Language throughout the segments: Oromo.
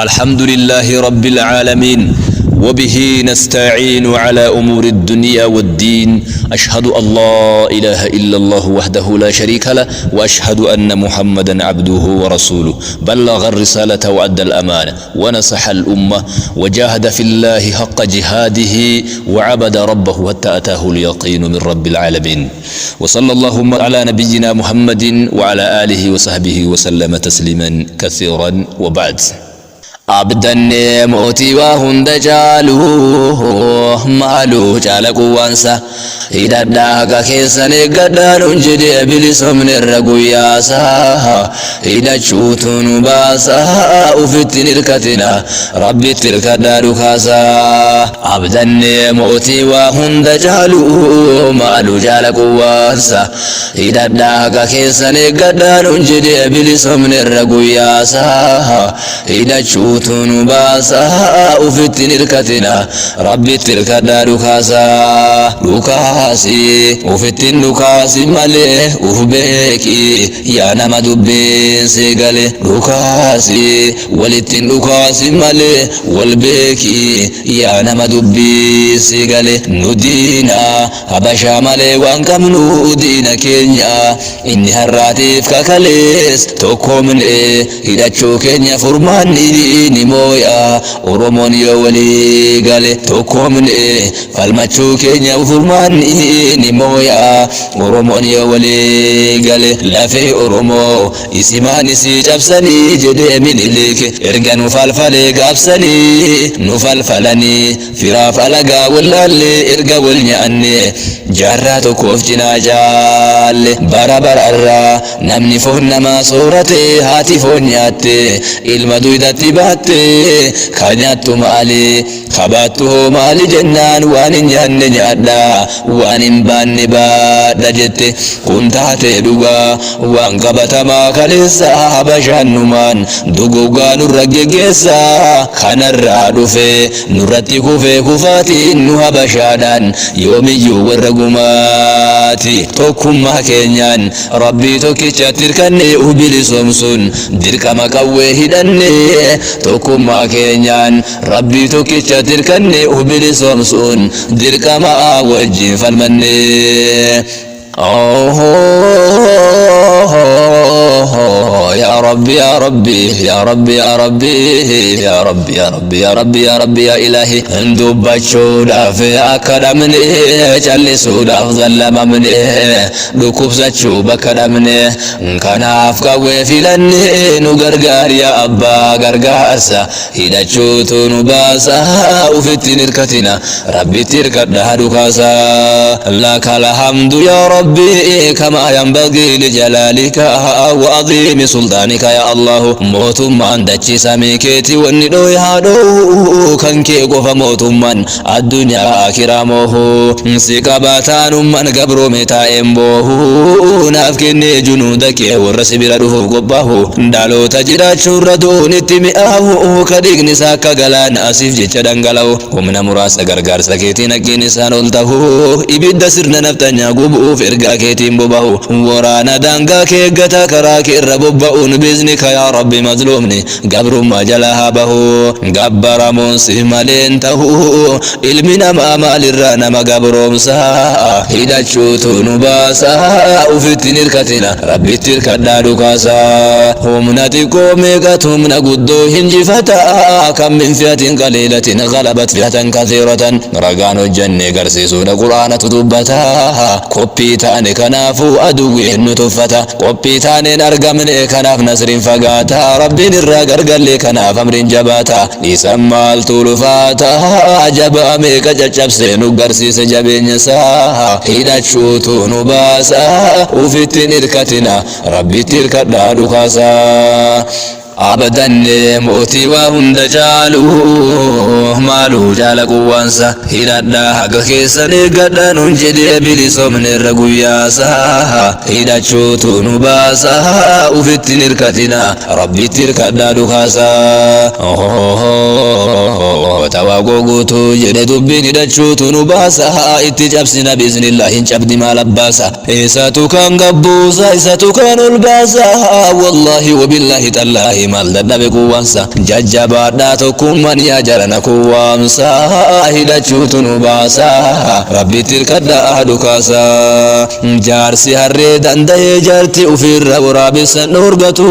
الحمد لله رب العالمين، وبه نستعين على أمور الدنيا والدين. أشهد أن لا إله إلا الله وحده لا شريك له، وأشهد أن محمدا عبده ورسوله، بلغ الرسالة وأدى الأمانة ونصح الأمة وجاهد في الله حق جهاده وعبد ربه حتى أتاه اليقين من رب العالمين. وصلى اللهم على نبينا محمد وعلى آله وصحبه وسلم تسليما كثيرا، وبعد. Abdannee mootii waa hunda caalu, maaluu caala quwwaansa, hidhadhaa haqa keessan eeggadhaa nun jedhee, bilisoomne irra guyyaasa, hidhachuutu nu baasa. Ufitti hin hirkatina, Rabbitti hirkadhaa dhukaasa. Abdannee mootii waa hunda caalu, maaluu caala quwwaansa, hidhadhaa haqa keessan eeggadhaa nun jedhee, bilisoomne irra guyyaasa, hidhachuutu nu baasa. Ufitti hin hirkatina, Rabbitti hirkadhaa dhukaasa. Dhukaasi, ufittiin dhukaasi malee, uf beeki yaa nama dubbiin si gale. Dhukaasi, walittiin dhukaasi malee, wal beeki yaa nama dubbiin si gale. Nu diina Habashaa malee waan qabnu, diina keenya inni har'aatiif kakalees tokkoomne, hidhachuu keenya furmaanni ni mooya Oromoon yoo walii gale. Tokkoomne falmachuu keenya furmaanni ni mooya Oromoon yoo walii gale. Lafee Oromoo isimaan isii cabsanii jedhee Minilik, erga nu falfalee gaabsanii nu falfalanii, firaaf alagaa wallaallee erga wal nyaanne jaarraa tokkoof cinaa jaalle. Bara bararraa namni foon namaa soorate, haati foon nyaatte ilma duydatti baatte, ka nyaattu maali, ka baattu hoo maali jennaan, waan hin nyaanne nyaadha, waan hin baanne baadha jette. Kun taate dhugaa waan qabatamaa kaleessa, Habashaan numaan dugugaa nurra geggeessa. Kanarraa dhufe nurratti kufee kufaatiin, nu Habashaadhaan yoomiyyuu warra gumaati. Tokkummaa keenyaan Rabbii tokkichatti hirkanne, bilisoomsuun dirqama qawwee hidhanne. Tokkummaa keenyaan Rabbii tokkichatti hirkanne, bilisoomsuun dirqama wajjin falmanne. يا ربي يا ربي يا ربي يا ربي يا ربي يا ربي يا ربي يا ربي يا إلهي. Dubbachuudhaaf akka dhabne, callisuudhaaf zallamamne, dhukkubsachuu bakka dhabne, kanaaf qawwee filanne. Nu gargaar yaa abbaa gargaarsa, hidhachuutu nu baasa. Ufitti hin hirkatina, Rabbitti hirkadhaa dhukaasa. لك الحمد يا ربي كما ينبغي لجلالك وعظيم سلطانك يا الله. Mootummaan dachii samii keeti, wanni dhooy haa dhoohu, kan kee qofa mootummaan addunyaa akiraa moohu. Si qabataanummaan gabroome taa'een boohu, naaf kennee junuuda kee warra si bira dhufuuf qophaahu. Dhaloota jiraachuurra du'uun itti mi'aahu, ka dhiigni isaa akka galaana asiif jecha dhangala'u, humna muraasa gargaarsa keetiin haqqiin isaan ol tahu, ibidda sirna naftanyaa gubuuf ergaa keetiin bobahu, waraana daangaa kee eeggataa karaa kee irra bobba'uun, بإذنك يا ربي mazluumni gabrummaa jala haa bahu. Gabbaramuun si maleen tahu, ilmi namaa maalirraa nama gabroomsa? Hidhachuutu nu baasa. Ufitti hin hirkatina, Rabbitti hirkadhaa dhukaasa. Humna xiqqoo meeqatu humna guddoo hinjifata? كم من فئة قليلة غلبت فئة كثيرة. Ragaan hojjenne garsiisuudha, Qur'aanatu dubbata. Qophii taane, kanaafuu aduwwiin nu tuffata. Qophii taaneen argamne, kanaaf nasriin fagaata. Rabbiin irraa gargalle, kanaaf amriin jabaata. Isan maaltu ulfaata? Jabaa meeqa caccabsee nu garsiise jabeenya isaa. Hidhachuutu nu baasa. Ufitti hin hirkatina, Rabbitti hirkadhaa dhukaasa. Abdanne mootii waa hunda caalu, maaluu caala quwwaansa, hidhadhaa haga keessan eeggadhaa nun jedhee, bilisoomne irra guyyaasa, hidhachuutu nu baasa. Ufitti hin hirkatina, Rabbitti hirkadhaa dhukaasa. Goota Waaqoo Guutuu jedhe dubbiin hidhachuutu nu baasa. Itti cabsina biiznillah, hin cabdi maal abbaasa. Isatu kan gabbuusa, isatu kan ol baasa. Wallaahi wabillaahi tallaahi, maal dadhabe quwwaansa. Jajjabaadhaa, tokkummaan yaa jarana kuwaamsa. Hidhachuutu nu baasa, Rabbitti hirkadhaa dhukaasa. Jaarsi harree danda'ee jaarti ufiirra waraabessan dhoorgatu,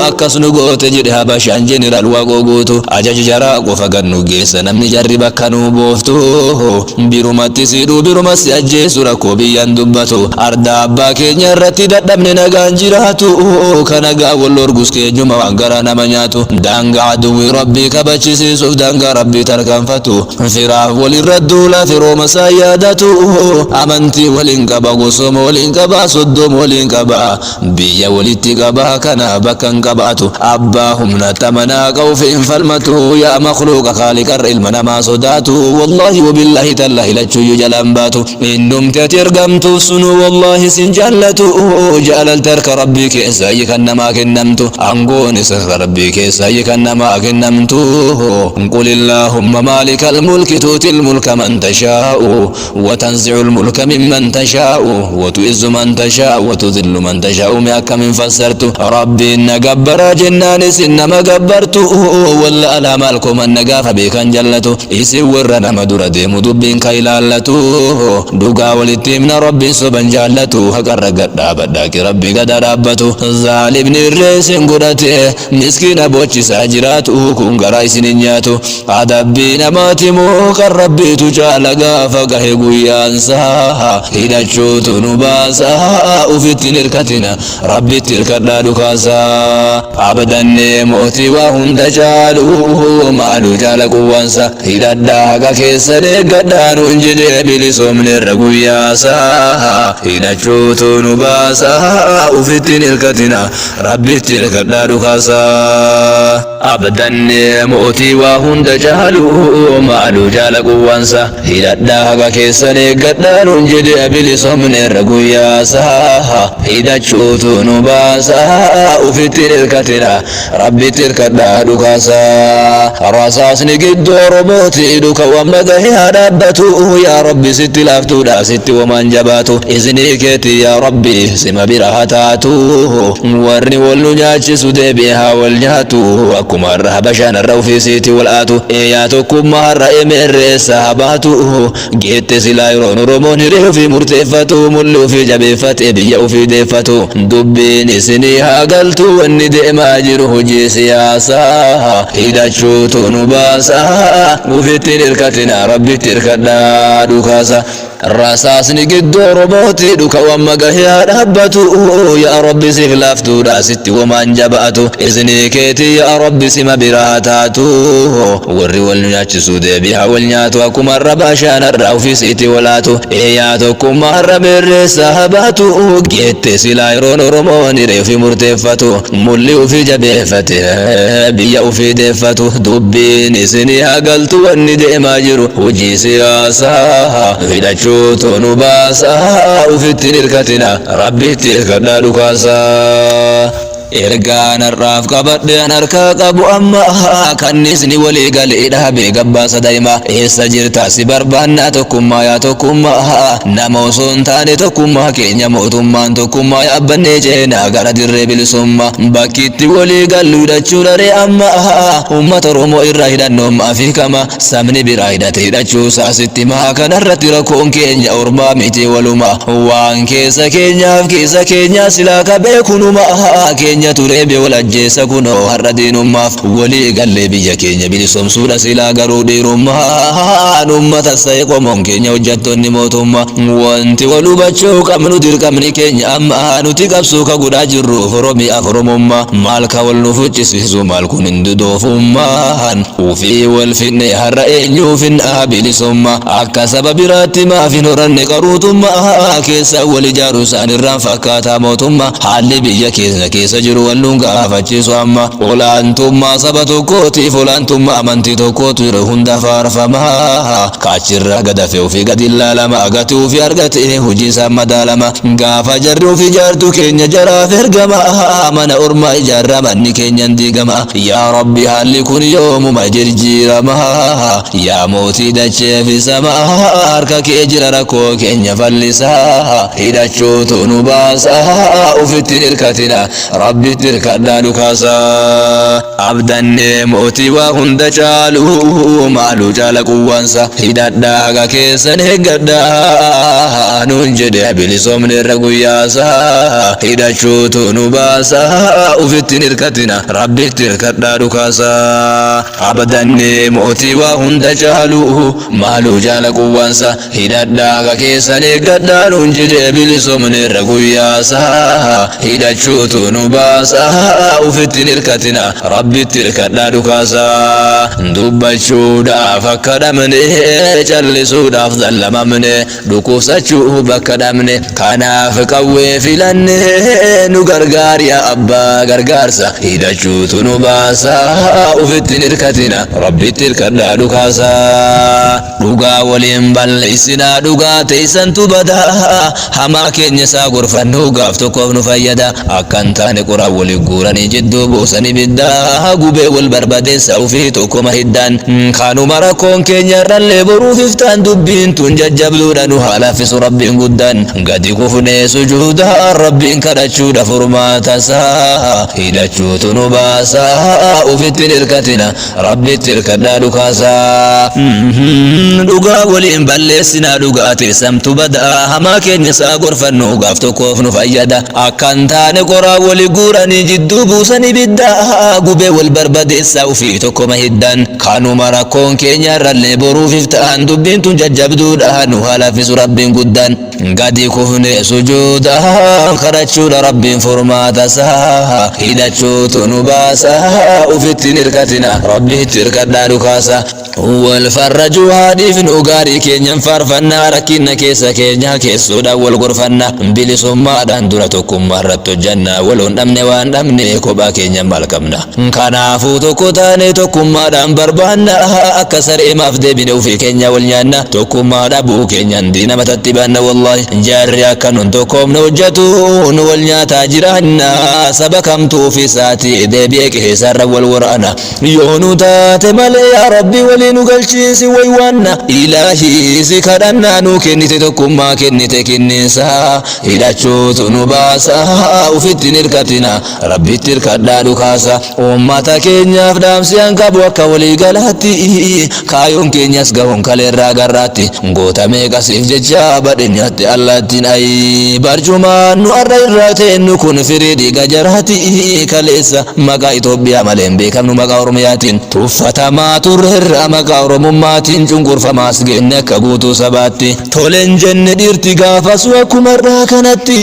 akkas nu goote jedhe Habashaan Jeneraal Waaqoo Guutu. Ajaja jaraa qofa gad nu geessa, namni jarri bakka nu booftu. Birumatti sidhuu, biruma si ajjeesu, rakkoo biyyaan dubbatu. Ardaa abbaa keenya irratti dadhabne nagaan jiraatu, kana gaa wal orgus keenyuma waan garaa nama nyaatu. Daangaa aduwwi Rabbii kabachisiisuuf daangaa Rabbii tarkaanfatu. Firaaf walirra duula, firooma isaa yaadatu. Amantii waliin qaba, gosooma waliin qaba, soddooma waliin qaba, biyya walitti qaba, kana bakka hin qabaatu. Abbaa humna tamanaa qawfi hin falmatu. Yaa makhluuqa khaaliqarra ilma namaa sodaatu, wallaahi wabillaahi tallaahi, lachuyyuu jalaan baatu. Innumti ati ergamtu sunu wallaahi sin jaallatu. Jaalalti harka Rabbii keessa kan namaa kennamtu, aangoon isa Rabbii keessa kan namaa kennamtu. قل اللهم مالك الملك تؤتي الملك من تشاء وتنزع الملك ممن تشاء وتعز من تشاء وتذل من تشاء. ما من فسرت ربي إن جبر جنان إنما جبرت ولا ألا مالكم أن نقاف بكن جلته. إسي ورنا مدر ديم دبين كيلالته. دوغا ولتمنا ربي سبن جالته. هكر قد بداك ربي قد ربته. ظالمني الرئيس قدته مسكين بوچ ساجراته كون غرايسن nyaatu. Adabbii namaati moo kan Rabbiitu caala? Gaafa gahe guyyaansaa hidhachuutu nu baasa. Ufitti hin hirkatina, Rabbitti hirkadhaa dhukaasaa. Abdannee mootii waa hunda caalu, maalu caala quwwaansa. Hidhadhaa, haqa keessan eeggadhaa nuun jedhee, bilisoomneerra guyyaasaa. Hidhachuutu nu baasa. Ufitti hin hirkatina, Rabbitti hirkadhaa dhukaasaa. Abdannee mootii waa hunda caalu, maalu jaala quwwaansa. Hidhadhaa, haqa keessan eeggadhaa nuun jedhee, bilisoomneerra guyyaasaa. Hidhachuutu nu baasa. Ufitti hin hirkatina, Rabbitti hirkadhaa dhukaasaa. Rasaasni gidduu Oromooti dhuka wamma gahe haa dhaabbatu. Yaa Rabbi, sitti laaftuudha, sitti wamaan jabaatu. Iznii keeti yaa Rabbi, sima bira haa taatu. Warri wal nu nyaachisu deebi'ee haa wal nyaatu, akkuma har'a Habashaan har'a ofiisiiti wal aatu. Yaa tokkummaa har'a emeerreessa haa baatu. Geette silaa yeroon Oromoon hiree ofii murteeffatu, mulli ofii jabeeffate biyya ofii deeffatu. Dubbiin isinii haa galtu, wanni deemaa jiru hojii siyaasaa. Hidhachuutu nu baasa. Ufitti hin hirkatina, Rabbitti hirkadhaa dhukaasa. Rasaasni gidduu Oromooti dhuka wamma gahee haa dhaabbatu. Yaa Rabbi, siif laaftuudha, sitti wamaan jabaatu. Iznii keeti yaa Rabbi, sima biraa taatu. Warri wal nyaachisuu deebii haa wal nyaatu, akkuma har'a baashaan har'a ofiisiitti walaatu. Yaa tokkummaa har'a beerreessa haa baatu. Geette silaa yeroon Oromoon hiree ofii murteeffatu, mulli ofii jabeeffate biyya ofii deeffatu. Dubbiin isinii haa galtu, wanni deemaa jiru hojii siyaasaa. Hidhachuutu nu baasa. Ufitti hin hirkatina, Rabbitti hirkadhaa dhukaasaa. Ergaan har'aaf qabadhe an harkaa qabu amma, kannisni walii galee dhaabee gabbaasa daa'ima. Eessa jirta? Si barbaannaa. Tokkummaa, yaa tokkummaa, nama osoo hin taane tokkummaa keenya mootummaan tokkummaa yaabbannee ceenaa gara dirree bilisummaa. Bakki itti walii gallu hidhachuu daree amma, uummata Oromoo irraa hidhannoon maafi kama sabni biraa hidhate hidhachuu saasitti maa. Kanarratti rakkoon keenya ormaa miti, waluma. Waan keessa keenyaaf keessa keenyaa silaa kabee kunuma keenya turee be wal ajjeessa kunoo har'a diinummaaf. Walii gallee biyya keenya bilisoomsuudha silaa garuu dhiirummaan uummata ta'e qomoon keenya hojjettoonni mootummaa. Wanti wal hubachuu qabnu, dirqamni keenya amma nuti qabsuu ka godhaa jirru Oromiyaaf Oromummaa. Maal ka wal nu fuccisiisu? Maal kun hin dudoofummaan? Ufii wal finne har'a, eenyuuf hin bilisummaa? Akka saba biraatti maaf hin horanne qaruutummaa? Keessa wal ijaaru isaan irraan fakkaataa mootummaa. Haalli biyya keessa keessa jiru wal nuun gaafachiisu amma. Olaantummaa saba tokkootiif olaantummaa amantii tokkootu yeroo hunda faarfama. Kaachirra gadafe ofii gadi ilaalama, gati ofii argate hojii isaa madaalama. Gaafa jarri ofii ijaartu keenya jaraaf ergama, mana ormaa ijaarra manni keenyan diigama. Yaa Rabbi, haalli kun yoomuma jijjiirama? Yaa mootii dachee fi samaa, harka kee jira, rakkoo keenya fallisaa. Hidhachuutu nu baasa, ufitti hirkatina, Rabbitti hirkadhaa dhukaasaa. Abdannee mootii waa hunda caalu, maaluu caala quwwaansa. Hidhadhaa, haga keessan eeggadhaa nuun jedhe, bilisoomne irra guyyaasa. Hidhachuutu nu baasa, ufitti hirkatina, Rabbitti hirkadhaa dhukaasaa. Abdannee mootii waa hunda caalu, maaluu caala quwwaansa. Hidhadhaa, haga keessan eeggadhaa nuun jedhe, bilisoomne irra guyyaasa. Hidhachuutu nu baasa, ufitti hirkatina, Rabbitti hirkadhaa dhukaasaa. Dubbachuudhaaf akka dhabne, callisuudhaaf zallamamne, dhukkubsachuu bakka dhabne, kanaaf qawwee filanne. Nu gargaari yaa abbaa gargaarsa. Hidhachuutu nu baasa, ufitti hirkatina, Rabbitti hirkadhaa dhukaasaa. Dhugaa waliin balleessinaa, dhugaa teessantu badaa. Hamaa keenya isaa gorfannu, gaaf tokkoof nu fayyada. Akka hin taane qoraan walii guuranii jidduu buusanii biddaa, gubee wal barbadeessa ofii tokkoma hiddaan. Kanuma rakkoon keenya irrallee boruuf iftaan. Dubbiin tun jajjabduudha, nu haa laaffisu Rabbiin guddaan. Gadi kufnee sujuuda Rabbiin kadhachuudha furmaata isaa. Hidhachuutu nu baasa, ufitti hirkatina, Rabbitti hirkadhaa dhukaasaa. Dhugaa waliin balleessinaa, dhugaa teessamtu badaa. Hamaa keenya isaa gorfannu, gaaf tokkoof nu fayyada. Akka hin taane qoraa walii guuranii jidduu buusanii biddaa, gubee wal barbadeessaa ofii tokkoma hiddaan. Kanuma rakkoon keenya irrallee boruuf iftaan. Dubbiin tun jajjabduudha, nu haa laaffisu Rabbiin guddaan. Gadi kufne sujuuda kadhachuudha Rabbiin furmaata isaa. Hidhachuutu nu baasa, ufitti hirkatina, Rabbitti hirkadhaa dhukaasa. Wal farrajuu haadhiifnu, gaarii keenyan faarfannaa. Rakkina keessa keenya keessoodhaan wal gorfanna. Bilisummaadhaan dura tokkummaa irratti hojjanna. Waloon dhabne waan dhabne, kophaa keenya maal qabna? Kanaafuu tokko taane tokkummaadhaan barbaanna. Akka saree maaf deebine ofii keenya wal nyaanna? Tokkummaa dhabuu keenyan diina matatti baanna. Wallaahi jaarri akka nun tokkoomne hojjetu, nu wal nyaataa jiraanna. Saba kamtuu ofii isaatii deebi'ee qeessarra wal waraana? Yoo nu taate malee, yaa Rabbi, walii nu galchiisi waywaanna. Ilaahii si kadhannaa, nu kennite tokkummaa, kennite kenniinsa. Hidhachuutu nu baasa, ufitti hin hirkatina, Rabbitti hirkadhaa dhukaasa. Uummata keenyaaf dhaamsi an qabu akka walii galaatti, kaayoon keenyas gahuun kaleerraa garraatti. Goota meeqasiif jecha badhenyaatti allaattiin ayi. Barcumaan nu arra irraa teennu kun firii dhiiga jaraati. Kaleessa maqaa Itoophiyaa malee hin beekamnu, maqaa Oromiyaatiin tuffatamaa turreerra, maqaa Oromummaatiin cunqurfamaas geenne akka guutuu sabaatti. Toleen jenne dhiirti gaafasu akkuma irraa kanatti,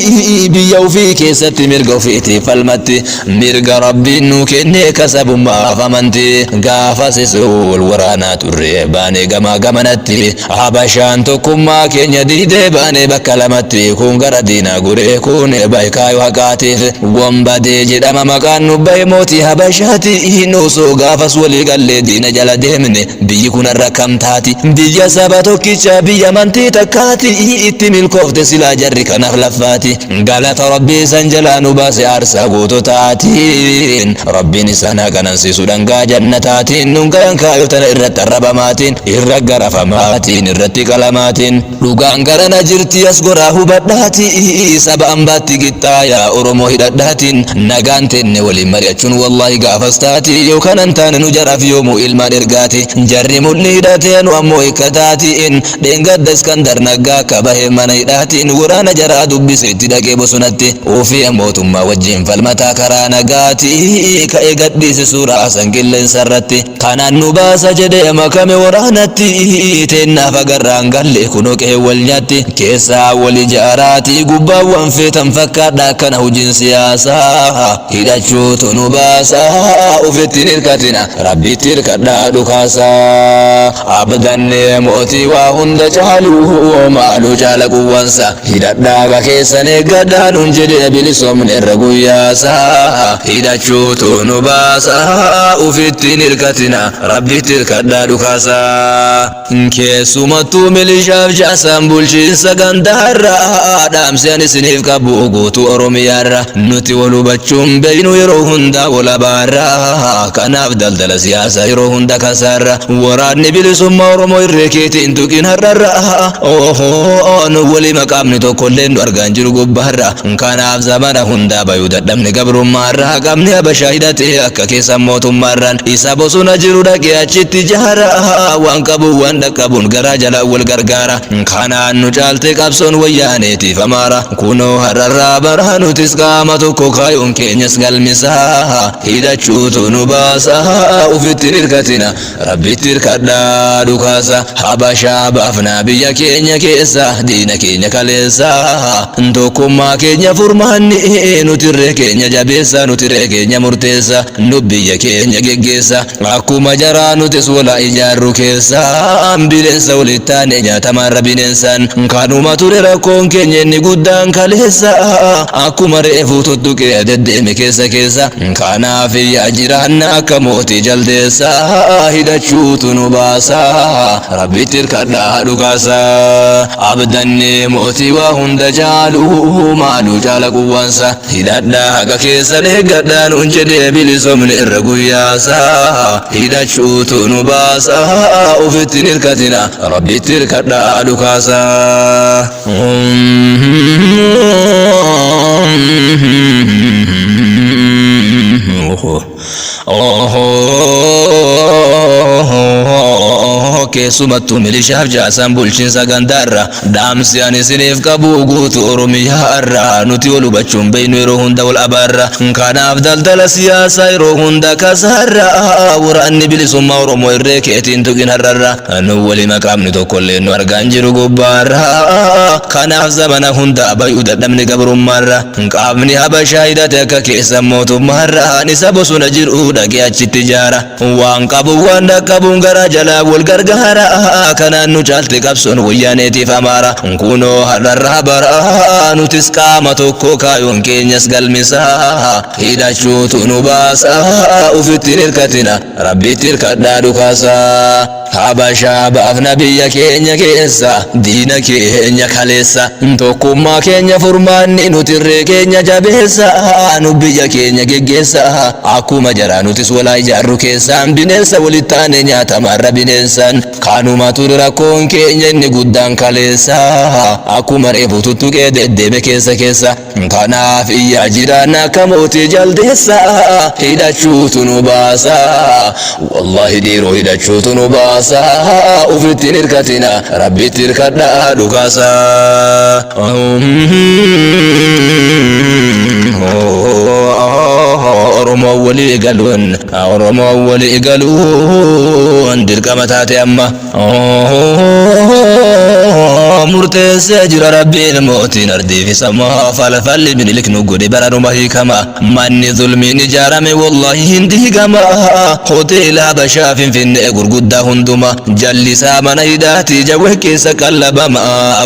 biyya ofii keessatti mirga ofiitiif falmatti. Mirga Rabbiin nu kenne kasabummaaf amanti. Gaafasis wal waraanaa turre baanee gamaa gamanatti. Habashaan tokkummaa keenya diidee baanee bakka lamatti. Kun gara diinaa guree, kun baay'ee haqaatiif. Wambadee jedhama maqaan nu bahe mootii Habashaati. Nuusoo gaafas walii gallee diina jala deemne, biyyi kun har'a kam taati? Biyya saba tokkicha, biyya amantii takkaati. Itti milkoofte silaa jarri kanaaf laffaati. Galata Rabbii san jalaa nu baase aarsaa goototaatiin. Rabbiin isaan haa qanansiisu dhangaa jannataatiin. Nun gayan kaayotana irratti arrabamaatiin, irra garafamaatiin, irratti qalamaatiin. Dhugaan garana jirti, as goraa hubadhaati. Saba ambaatti qixxaayaa Oromoo hidhadhaatiin. Nagaan teenne waliin mari'achuun wallaahi gaafas taati. Yoo kanan taane nu jaraaf yoomuu ilmaan ergaati. Jarri mul'ni hidhatee, nu ammoo hikkataatiin. Dheengadda Iskandar Naggaa akka bahee mana hidhaatiin waraana jaraa dubbise itti dhaqee bosonatti. Ofii mootummaa wajjin falmataa karaa nagaati. Ka'ee gadhiise suuraa asan qilleensa irratti. Kanaan nu baasa jedhee makame waraanatti. Teennaaf agarraan galle kunoo qe'ee wal nyaatti. Keessaa wal ijaaraati, gubbaawwan feetan fakkaadha, akkana hojiin siyaasaa. Hidhachuutu nu baasa, ufitti hin hirkatina, Rabbitti hirkadhaa dhukaasaa. Abdannee mootii waa hunda caalu maaluu caala quwwansa hidhadhaa ka keessan eeggadhaa nun jedhee bilisoomne irra guyyaasa hidhachuutu nu baasa ufitti hin hirkatina rabbitti hirkadhaa dhukaasa. Keessumattuu milishaaf jaasaan bulchiinsa gandaarra dhaamsi ani isiniif qabu guutuu Oromiyaarra nuti wal hubachuun beeynu yeroo hunda wal abaarra kanaaf daldala siyaasaa yeroo hunda kasaarra waraanni bilisummaa Oromoo irree keetiin tuqin har'arra nu walii maqaamni tokkollee nu argaan jiru gubbaarra kanaaf zamana hundaa bayuu dadhabne gabrummaarra qabni habashaa hidhatee akka keessan mootummaarraan isa bosona jiru dhaqee achitti jaara waan qabu waan dhaqqabuun garaa jalaa wal gargaara kanaan nu caalte qabsoon wayyaaneetiif amaara kunoo har'arraa baraa nutis qaama tokko kaayuun keenyas galmisaa hidhachuutu nu baasa ufitti hin hirkatina rabbitti hirkadhaa dhukaasa habashaa baafnaa biyya keenya keessa diina keenya kaleessa tokkummaa keenya furmaanni nutirree keenya jabeessa nutirree keenya murteessa nu biyya keenya geggeessa akkuma jaraa nutis wala ijaarru keessa bineensa walitti taane nyaatamarra bineensaan kanuma ture rakkoon keenya inni guddaan kaleessa akkuma reefuu tuttuqee deddeeme keessa keessa kanaaf yaa jiraanna akka mootii jaldeessa hidhachuutu nu baasa rabbitti hirkadhaa dhukaasa abdannee mootii waa hunda caalu maaluu caala quwwansa hidhadhaa haqa keessan eeggadhaa nuun jedhee bilisoomne irra guyyaasa hidhachuutu nu baasa ufitti hin hirkatina rabbitti hirkadhaa dhukaasa. Keessumattuu milishaaf jaasaan bulchiinsa gandaarra dhaamsi ani isiniif qabu guutuu Oromiyaarra nuti wal hubachuun beeynu yeroo hunda wal abaarra kanaaf daldala siyaasaa yeroo hunda kasaarra waraanni bilisummaa Oromoo irree keetiin tuqin har'arra nu walii maqaamni tokkollee nu argaan jiru gubbaarra kanaaf zamana hunda bay'uu dadhabne gabrummaarra qaamni habashaa hidhate akka keessan mootummaarra isa bosona jiru dhaqee achitti ijaara waan qabu waan dhaqqabuun garaa jalaa wal gargaara kanaan nu caalte qabsoon wayyaaneetiif amaara kunoo har'arraa bara nutis qaama tokko kaayuun keenyas galmisaa hidhachuutu nu baasa ufitti hin hirkatina rabbitti hirkadhaa dhukaasa. Habashaa baafna biyya keenya keessa diina keenya kaleessa tokkummaa keenya furmaanni nutirree keenya jabeessa nu biyya keenya geggeessa akkuma jaraa nutis walaa ijaarru keessaan bineensa walitti taane nyaatamarra bineensaan kanuma ture rakkoon keenya inni guddaan kaleessa akkuma reefu tuttuqee deddeeme keessa keessa kanaaf iyyaa jiraan akka mootii jaldeessa hidhachuutu nu baasa wallahi dhiiroo hidhachuutu nu baasa ufitti hin hirkatina rabbitti hirkadhaa dhukaasa. Oromoo walii galuun Oromoo walii galuun dirqama taate amma murteessee jira rabbiin mootiin ardii fi samaa falfalli minilik nu godhe baranuma hiikama manni zulmiin ijaarame wallahi hin diigama hoteela habashaa finfinnee gurguddaa hunduma jallisaa mana hidhaati jawwee keessa qallabama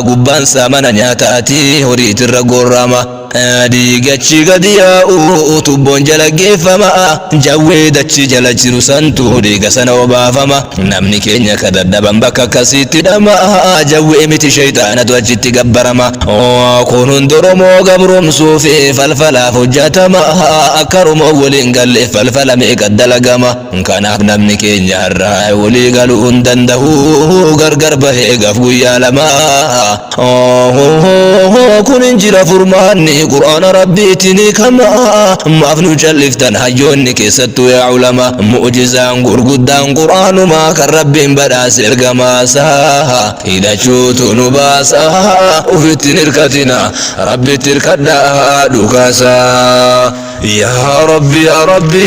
gubbaansaa mana nyaataati horiitirra gorrama dhiigachi gadi yaa'u tubboon jala geeffama jawwee dachi jala jiru santu dhiiga sana obaafama namni keenya ka dadhaban bakka akkasiitti dhama jawwee miti shayxaanatu achitti gabbarama kun hundi Oromoo gabromsuuf falfalaaf hojjetama akka Oromoo waliin galle falfala meeqa dalagama kanaaf namni keenya har'aa walii galuu hin danda'u gargar bahee gaaf guyyaa lama kun hin jira furmaanni qur'aana rabbiitiin kama maaf nu calliftan hayyoonni keessattuu yaa ulama mu'jizaan gurguddaan qur'aanumaa kan rabbiin badhaase ergamaasa hidhachuutu nu baasa ufitti hin hirkatina rabbitti hirkadhaa dhukaasa. Yaa Rabbi yaa Rabbi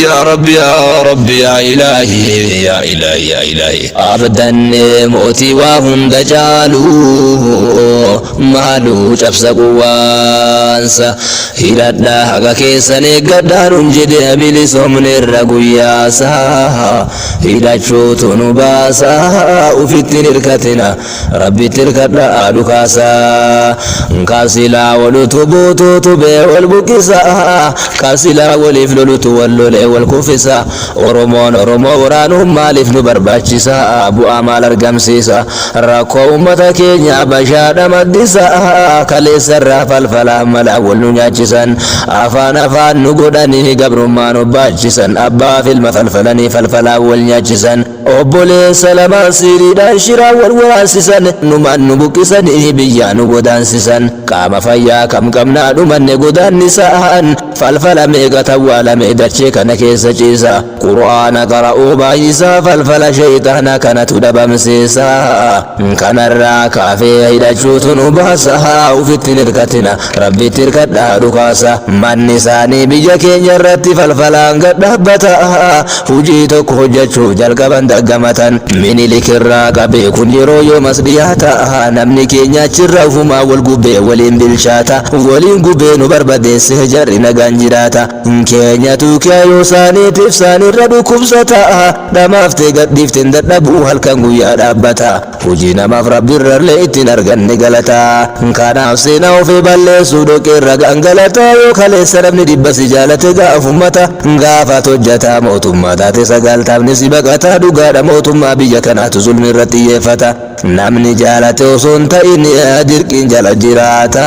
yaa Rabbi yaa Rabbi yaa Ilaahi yaa Ilaahi yaa Ilaahi. Abdannee mootii waa hunda caalu maaluu cabsa quwaansa hidhadhaa haqa keessan eeggadhaa nun jedhe bilisoomne irra guyyaasa hidhachuutu nu baasa ufitti hin hirkatina Rabbitti hirkadhaa dhukaasa. Ka silaa wal utubuutu utubee wal buqqisa. Ka silaa waliif lolutu wal lolee wal kuffisa. Oromoon Oromoo waraanuun maaliif nu barbaachisa? Bu'aa maal argamsiisa? Rakkoo ummata keenyaa bashaadha maddisa. Kaleessarraa falfalaa malaa wal nu nyaachisan. Afaan afaan nu godhanii gabrummaa nu baachisan. Abbaaf ilma falfalanii falfalaan wal nyaachisan. Obboleessa lamaan siiriidhaan shiraan wal waraansisan, numaan nu buqqisanii biyyaa nu godaansisan. Qaama fayyaa kam qabnaa dhumanne godaannisaan, falfala meeqa tawwaalame dachee kana keessa ciisa. Qur'aana qara'uu baay'isaa falfala sheyxaana kanatu dhabamsiisa. Kanarraa kaafee hidhachuutu nu baasa, ufitti hin hirkatina Rabbitti hirkadhaa dhukaasa. Manni isaanii biyya keenya irratti falfalaan gad dhaabbata. Hujii tokko hojjachuuf jalqaban daggamatan. Minilik irraa qabee kun yeroo yoomas dhiyaata. Namni keenya achirra ufumaa wal gubee waliin bilchaata. Waliin gubee nu barbadeessee jarri nagaan jiraata. Keenyatu kaayoo isaaniitiif isaanirra dhukkubsata. Dhamaaftee gadhiifteen dadhabuu halkan guyyaa dhaabbata. Hojii namaaf Rabbirrallee ittiin arganne galata. Kanaaf seenaa ofii balleessuu dhoqqeerra gangalata. Yoo kaleessa namni dhibba si jaalate gaaf ummata. Gaafa hojjataa mootummaa taate sagaltamni si baqata. Dhugaadha mootummaa biyya kanaatu zulmi irratti xiyyeeffata. Namni jaalate osoo hin ta'in dirqiin jala jiraata.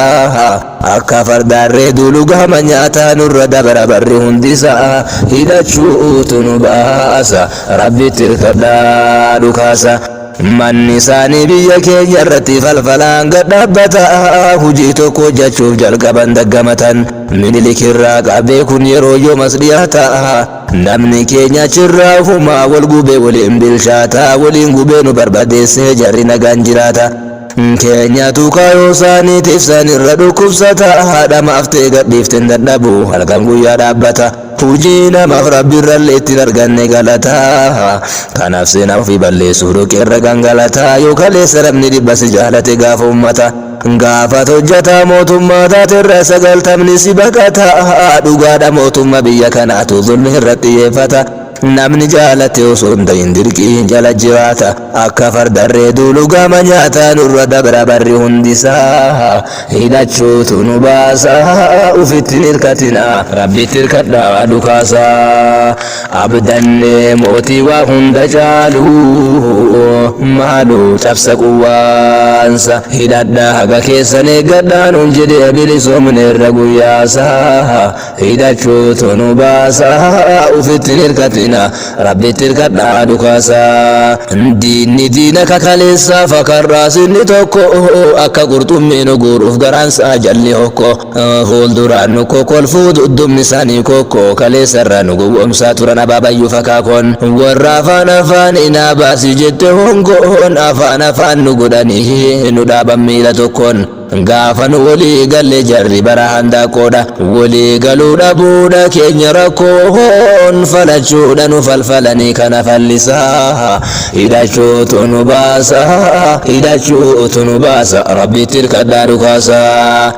Akka fardaarree duulu gama nyaataa nurra dabara barri hundisaa. Hidhachuutu nu baasa. Rabbitti hirkadhaa dhukaasa. Manni isaanii biyya keenya irratti falfalaan gad dhaabbata. Hojii tokko hojjechuuf jalqaban daggamatan. Minilik irraa qabee kun yeroo yoomas dhiyaata. Namni keenya achirraa ufumaa wal gubee waliin bilchaata. Waliin gubee nu barbadeessee jarri nagaan jiraata. Keenyatu kaayoo isaaniitiif isaanirra dhukkubsata. Dhamaaftee gadhiifteen dadhabu halkan guyyaa dhaabbata. Hojii namaaf Rabbirrallee ittiin arganne galata. Kanaaf seenaa ofii balleessuuf dhoqqeerra gangalata. Yoo kaleessa namni dhibba si jaalate gaafa ummata. Gaafa hojjataa mootummaa taaterra sagaltamni si baqata. Dhugaadha mootummaa biyya kanaatu zulmi irratti xiyyeeffata. Namni jaalate osoo hin ta'in dirqiin jala jiraata. Akka fardarree duulu gama nyaataa nurra dabra barri hundisaa. Hidhachuutu nu baasa. Ufitti hin hirkatina. Rabbitti hirkadhaa dhukaasa. Abdannee mootii waa hunda caalu maaluu cabsa quwaansa. Hidhadhaa haqa keessan eeggadhaa nun jedhee bilisoomne irra guyyaasa. Hidhachuutu nu baasa. Ufitti hin hirkatina. Rabbitti hirkadhaa dhukaasa. Diinni diina kakaleessaa fakarraas inni tokko akka qurxummii nu guuruuf garaansaa jalli hokko. Fuulduraan nu kokkolfuu duddubni isaanii kokko kaleessarraa nu gowwoomsaa turan abaabayyuu fakaakoon. Warra afaan afaan inaa baasi jette hongoon afaan afaan nu godhanii nu dhaaban miila tokkoon. Gaafa nu walii galle jarri bara handaaqoodha. Walii galuu dhabuudha keenya rakkoon falachuudha nu falfalanii kana fallisaa. Hidhachuutu nu baasa. Hidhachuutu nu baasa. Rabbitti hirkadhaa dhukaasa.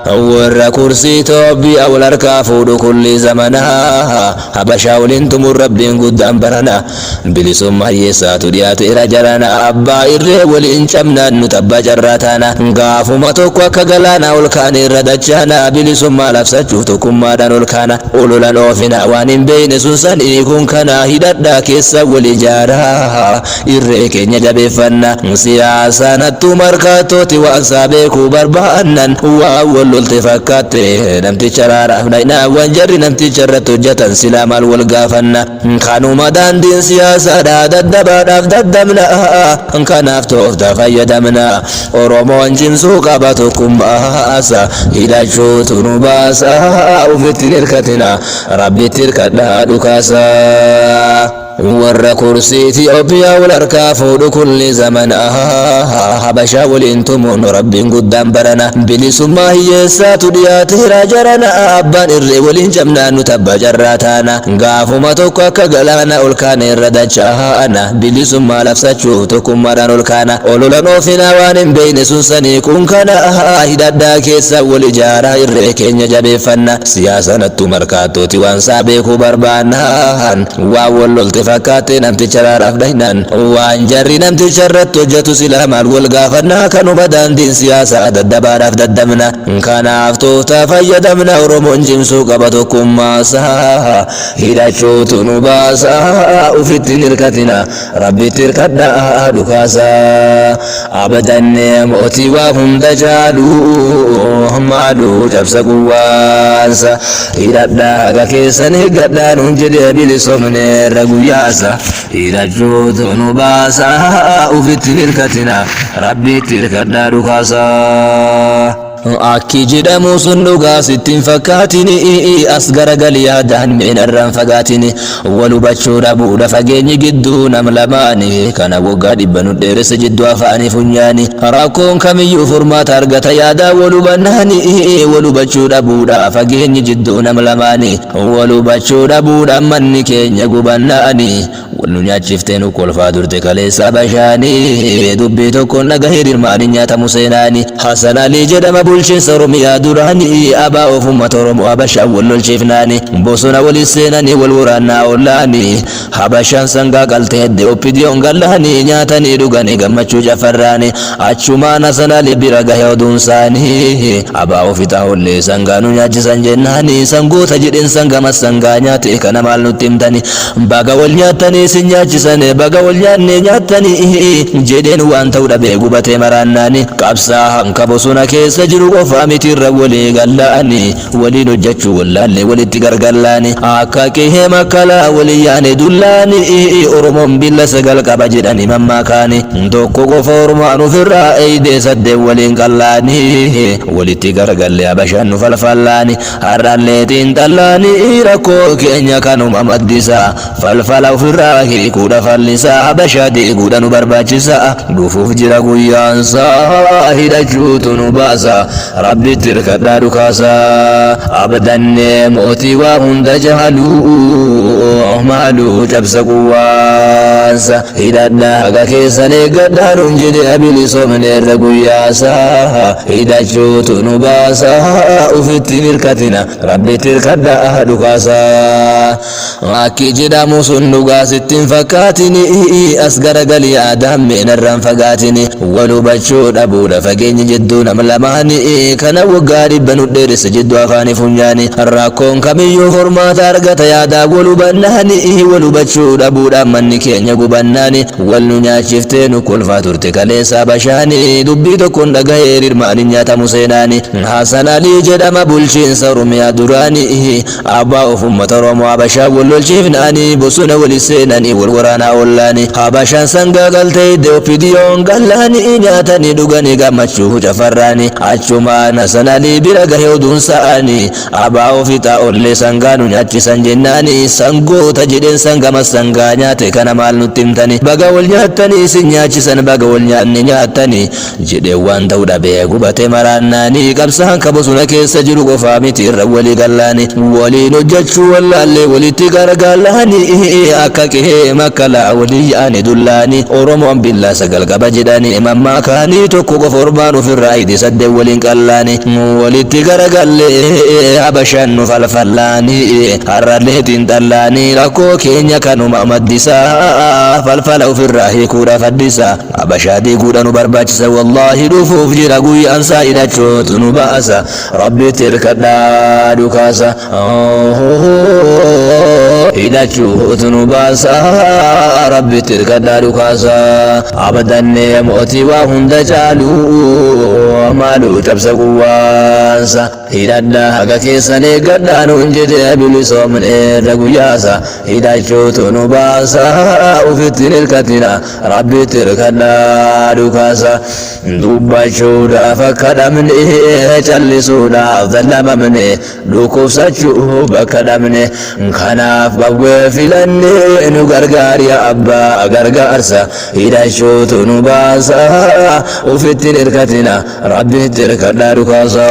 Warra kursii Itoophiyaa wal harkaa fuudhu kulli zamanaa. Habashaa waliin tumuun Rabbiin guddaan barana. Bilisummaa hiyyeessaatu dhiyaateera jarana. Abbaa irree waliin cabnaan nu tabbaa carraa taana. Gaafuma tokko akka galaanaa ol kaane irra dachaana. Bilisummaa labsachuuf tokkummaadhaan ol kaana. Ololan oofina waan hin beekne sun sanii kun kana hidhadhaa keessa wal ijaaraa. Irree keenya jabeeffanna. Siyaasaan hattuu markaattooti waan isaa beekuu barbaannan waan wal lolte fakkaatte namticha raaraaf dhaqnaawwan jarri namticha irratti hojjetan silaa maal wal gaafanna. Kanuma daandiin siyaasaadhaa daddabaadhaaf daddabna. Kanaaf tooftaa fayyadamna. Oromoon cimsuu qaba tokkummaasa. Hidhachuutu nu baasa. Ufitti hin hirkatina. Rabbitti hirkadhaa dhukaasa. Warra kursii Itoophiyaa wal harkaa fuudhu kulli zamana, Habashaa waliin tumuun Rabbiin guddaan barana. Bilisummaa hiyyeessaatu dhiyaateera jarana, abbaan irree waliin cabnaan nu tabba carraa taana. Gaafuma tokko akka galaana ol kaane irra dacha'ana, bilisummaa labsachuuf tokkummaadhaan ol kaana. Ololan oofinaa waan hin beeyne sun sanii kun kana, hidhadhaa keessa wal ijaaraa irree keenya jabeeffanna. Siyaasa nattu markaattooti waan saa beekuu barbaannaan, waan wal lolte fakkaatte namticha raaraaf dhahinaan. Waan jarri namticha irratti hojjetu silaa maal wal gaafannaa, kanuma daandiin siyaasaa daddabaadhaaf daddabna. Kanaaf tooftaa fayyadamna, Oromoon cimsuu qaba tokkummaasaa. Hidhachuutu nu baasaa, ufitti hin hirkatina, Rabbitti hirkadhaa dhukaasaa. Abdannee mootii waa hunda caalu, maaluu cabsa quwwaansa. Hidhadhaa haga keessan eeggadhaa nuun jedhee bilisoomneerra guyyaasa. Hidhachuutu nu baasaa, ufitti hin hirkatina, Rabbitti hirkadhaa dhukaasaa. Akki jedhamu sun dhugaa sitti hin fakkaatini, as garagali yaadaan mi'inarraan fagaatini. Wal hubachuu dhabuudha fageenyi gidduu nam lamaani, kana waggaa 100 nu dheeresse jidduu afaanii funyaani. Rakkoon kamiyyuu furmaata argata yaadaa wal hubannaani. Wal hubachuu dhabuudha fageenyi jidduu nam lamaani, wal hubachuu dhabuudha manni keenya gubannaani. Wal nu nyaachiftee nu kolfaa turte kaleessa bashaanii, dubbii tokkoon dhagahee dirmaanii nyaatamu seenaani. Hasan Alii jedhama bulchiinsa Oromiyaa duraanii, abaa of uummata Oromoo Habashaan wal lolchiifnaani. Bosona walis seenanii wal waraannaa ollaani, Habashaan sangaa qaltee hedde Oppidiyoon gallaanii, nyaatanii dhuganii gammachuu cafarraani. Achumaan Hasan Alii bira gahe oduun isaanii, abaa ofixa hollee sangaa nu nyaachisan jennaani, sangoota jedheen sangamas sangaa nyaate, kana maal nutti himtani? Baga wal nyaattanii isin nyaachisane, baga wal nyaannee nyaattanii jedheen waan ta'u dhabee gubatee maraannaani. Qabsaa hanka bosona keessa jiru qofa miti irra walii gallaani, waliin hojjechuu wallaallee walitti gargallaani. Akka qihee makkalaa walii yaane dullaani, Oromoon billa 9 qaba jedhani mammaakaani. Tokko qofa Oromoon ofirraa eeydee 8 waliin qallaani, walitti gargallee Habashaan nu falfallaani. Har'allee xiinxallaani rakkoo keenya kanuma maddisa, falfala ofirraa hiikuudha fallisaa, Habashaa diiguudha nu barbaachisa. Dhufuuf jira guyyaansaa, hidhachuutu nu baasa, Rabbitti hirkadhaa dhukaasaa. Abdannee mootii waa hunda caalu, maaluu cabsa quwwaansa. Hidhadhaa haga keessan eeggadhaa nuun jedhee bilisoomneerra guyyaasaa. Hidhachuutu nu baasa, ufitti hin hirkatina, Rabbitti hirkadhaa dhukaasaa. Akki jedhamu sun dhugaa sitti hin fakkaatini, as garagali yaadaan meenarraan fagaatini. Wal hubachuu dhabuudha fageenyi jidduu nam lamaani, kana waggaa 100 nu dheeresse jidduu afaanii funyaani. Rakkoon kamiyyuu furmaata argata yaadaa wal hubannaani. Wal hubachuu dhabuudhaan manni keenya gubannaani. Wal nu nyaachiftee nu kolfaa turte kaleessa Habashaani, dubbii tokkoon dhagahee rirmaanii nyaatamu seenaani. Hasan Alii jedhama bulchiinsa Oromiyaa duraani, abbaa of uummata Oromoo Habashaa wal lolchiifnaani. Bosona wali seenanii wal waraanaa ollaani, Habashaan sangaa galtee hidde Oppidiyoon gallaani, nyaatanii dhuganii gammachuu cafarraani. Achumaan Hasan Alii bira gahe oduun sa'aani, abaa ofixa ollee sangaa nu nyaachisan jennaani, sangoota jedheen sangamas sangaa nyaate, kana maal nutti himtani? Baga wal nyaattanii isin nyaachisan, baga wal nyaanne nyaattanii jedhee waan ta'u dhabee gubatee maraannaani. Qabsaan ka bosona keessa jiru qofaa miti irra walii gallaani, waliin hojjechuu wallaallee walitti gargaallaani. Akka qihee makkalaa walii yaane dullaani, Oromoon billaa 9 qaba jedhanii mammaakaanii, tokko qofa ormaan ofirraa hidhe 8 waliin qallaani. Walitti garagallee Habashaan nu falfallaani, har'allee xiinxallaani rakkoo keenya kanuma maddisaa, falfala ofirraa hiikuudha faddisa, Habashaa diiguudha nu barbaachisa. Wallaahi dhufuuf jira guyyaan isaa, hidhachuutu nu baasa, Rabbitti hirkadhaa dhukaasa. Hidhachuutu nu baasa, Rabbitti hirkadhaa dhukaasa. Abdannee mootii waa hunda caalu, maaluu cabsa quwwaansa. Hidhadhaa haga keessan eeggadhaa nuun jedhee bilisoomneerra guyyaasa. Hidhachuutu nu baasa, ufitti hin hirkatina, Rabbitti hirkadhaa dhukaasa. Dubbachuudhaaf akka dhabne, callisuudhaaf dadhabamne, dhukkubsachuu bakka dhabne, kanaaf Qawwee filannee nu gargaari yaa abbaa gargaarsa. Hidhachuutu nu baasa. Ufitti hin hirkatina, Rabbitti hirkadhaa dhukaasa.